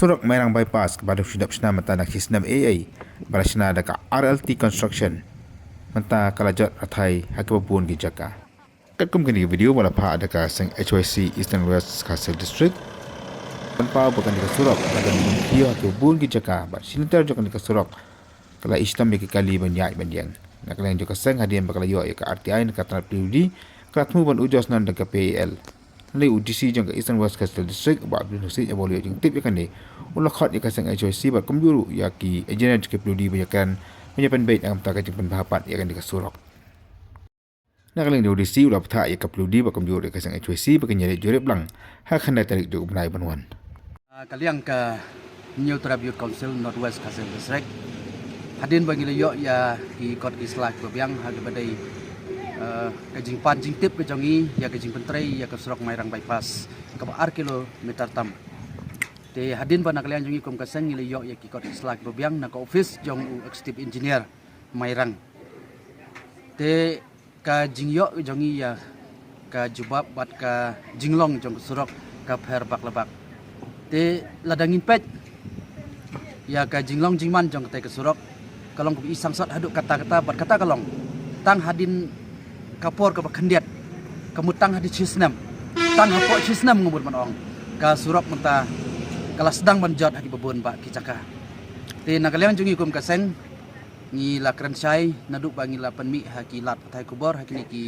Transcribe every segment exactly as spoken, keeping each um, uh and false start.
Surok Mairang Bypass kaba dang shu dep shna mynta na ka shi snem eiei, ba la shna da ka R L T Construction, mynta ka la jot rathai ha kiba bun ki jaka. Katkum kane ka video ba la phah da ka seng H Y C Eastern West Khasi Hills District, pynpaw ba kane ka surok ka dang bun khia ha kiba bun ki jaka, bad shilynter jong kane ka surok ka la istem ïa ki kali ban ïaid ban ïeng. Na ka liang jong ka seng, hadien ba ka la ïoh ïa ka R T I na ka tnat P W D, ka la thmu ban ujor sdang da ka P I L. Hynrei u D C jong ka Eastern West Khasi Hills District, Bah Abdul Hussein, ïa ba u la ïoh jingtip ïa kane, u la khot ïa ka seng H Y C bad kumjuh ruh ïa ki engineer jong ka P W D ban ïakren, ban ïapynbeit na ka bynta ka jingpynbha pat ïa kane ka surok. Na ka liang jong u D C, u la bthah ïa ka P W D bad kumjuh ruh ïa ka seng H Y C ba kin ïaleh jurip lang ha ka khyndai tarik jong u bnai ban wan. Ah, ka liang ka Hynñiewtrep Youth Council North West Khasi Hills District, hadien ba ngi la ïoh ïa ki kot ki sla kiba biang ha kaba dei, eh, ka jingpan jingtip ka jong ngi ïa ka jingpyntrei ïa ka surok Mairang Bypass kaba ar kilometer tam. Te hadien ba na ka liang jong ngi kum ka seng ngi la ïoh ïa ki kot ki sla kiba biang na ka office jong u Executive Engineer Mairang. Te ka jingïoh jong ngi ïa ka jubab bad ka jinglong jong ka surok ka pher bak la bak. Te lada ngin peit ïa ka jinglong jingman jong katei ka surok, ka long kaba i sangsot haduh katta katta bad kata ka long tang hadien ka por kaba khyndiat, ka mut tang hadien shi snem, tang hapoh shi snem nga mut ban ong, ka surok mynta ka la sdang ban jot ha kiba bun bah ki jaka. Te na ka liang jong ngi kum ka seng, ngi la kren shai naduh ba ngi la pynmih ha ki lad pathai khubor ha kine ki,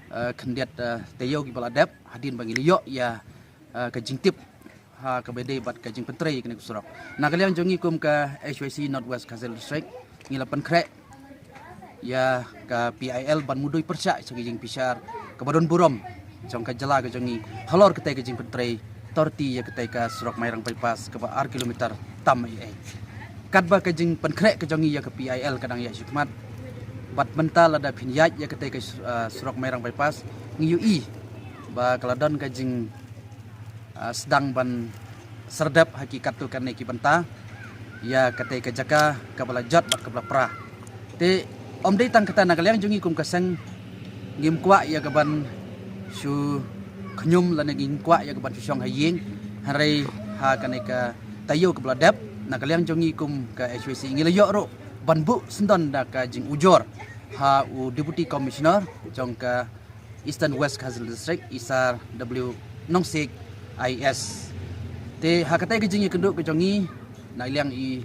eh, khyndiat, eh, taïew kiba la dep hadien ba ngi la ïoh ïa, eh, ka jingtip ha kaba dei bad ka jingpyntrei ïa kane ka surok. Na ka liang jong ngi kum ka H Y C North West Khasi Hills District, ngi la pynkhreh ïa ka P I L ban mudui pyrshah sha ka jingbishar kaba don burom jong ka jylla ka jong ngi halor katei ka jingpyntrei torti ïa katei ka surok Mairang Bypass kaba ar kilometer tam eiei. Katba ka jingpynkhreh ka jong ngi ïa ka P I L ka dang ïaid shakhmat, bad mynta lada phin ïaid ïa katei ka, ah, surok Mairang Bypass, ngi ïohi ba ka la don ka jing, ah, sdang ban serdep ha ki katto katne ki bynta ïa katei ka jaka kaba la jot bad kaba la pra. Te ym dei tang kata, na ka liang jong ngi kum ka seng ngim kwah ïa kaban shu khñium lane ngim kwah ïa kaban shu shong ha ïing, hynrei ha kane ka taïew kaba la dep, na ka liang jong ngi kum ka H Y C ngi la ïoh ruh ban buh syndon da ka jingujor ha u Deputy Commissioner jong ka Eastern West Khasi Hills District, i Sir W Nongsiej I A S. Te ha katei ka jingïakynduh ka jong ngi, na liang i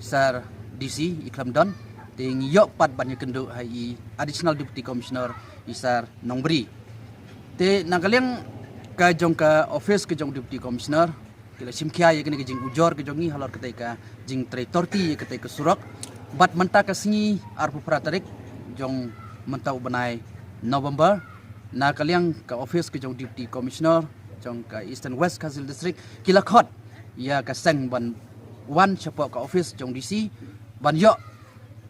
Sir D C i khlem don, te ngi ïoh pat ban ïakynduh ha i Additional Deputy Commissioner, i Sir Nongbri. Te na ka liang ka jong ka office ka jong Deputy Commissioner, ki la shim khia ïa kane ka jingujor ka jong ngi halor katei ka jingtrei torti ïa katei ka surok. Bad mynta ka sngi arphew phra tarik jong mynta u bnai November, na ka liang ka office ka jong Deputy Commissioner jong ka Eastern West Khasi Hills District, ki la khot ïa ka seng ban wan shapoh ka office jong D C ban ïoh,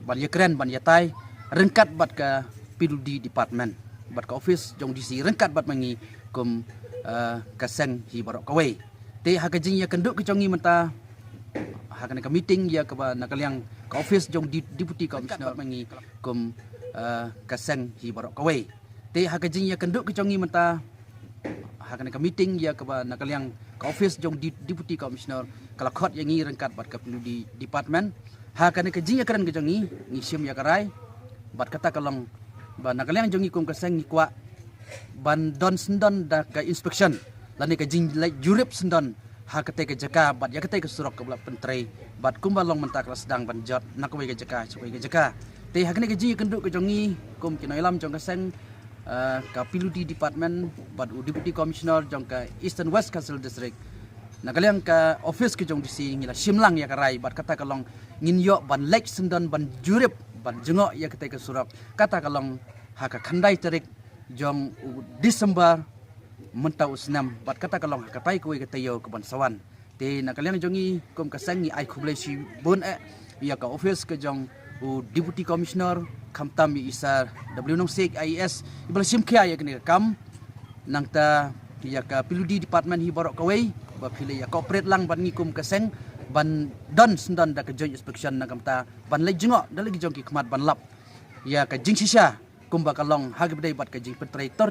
ban ïakren, ban ïatai ryngkat bad ka P W D department, bad ka office jong D C ryngkat bad ma ngi kum, eh, ka seng hi baroh kawei. Te ha ka jingïakynduh ka jong ngi mynta, ha kane ka meeting ïa kaba na ka liang ka office jong Di-, Deputy Commissioner ma ngi kum, eh, ka seng hi baroh kawei. Te ha ka jingïakynduh ka jong ngi mynta, ha kane ka meeting ïa kaba na ka liang ka office jong Di-, Deputy Commissioner ka la khot ïa ngi ryngkat bad ka P W D department. Ha kane ka jingïakren ka jong ngi, ngi shim ïa ka rai bad kata ka long ba na ka liang jong ngi kum ka seng ngi kwah ban don syndon da ka inspection lane ka jingleit jurip syndon ha katei ka jaka bad ïa katei ka surok kaba la pyntrei, bad kumba long mynta ka la sdang ban jot na kawei ka jaka sha kawei ka jaka. Te ha kane ka jingïakynduh ka jong ngi kum ki nongïalam jong ka seng, eh, ka P W D department bad u Deputy Commissioner jong ka Eastern West Khasi Hills District, na ka liang ka office ka jong D C ngi la shim lang ïa ka rai bad kata ka long ngin ïoh ban leit syndon ban jurip ban jngoh ïa katei ka surok, kata ka long ha ka khyndai tarik jong u December mynta u snem, bad kata ka long ha katai kawei ka taïew kaban sa wan. Te na ka liang jong ngi kum ka seng ngi ai khublei shibun eh ïa ka office ka jong u Deputy Commissioner, khamtam ïa i Sir W Nongsiej I A S, iba la shim khia ïa kane ka kam. Nangta ïa ka P W D department hi baroh kawei ba phi la ïa cooperate lang bad ngi kum ka seng ban don syndon da ka joint inspection, na ka bynta ban leit jngoh da la ki jong ki khmat ban lap ïa ka jingshisha kumba ka long ha kaba dei bad ka jingpyntrei tor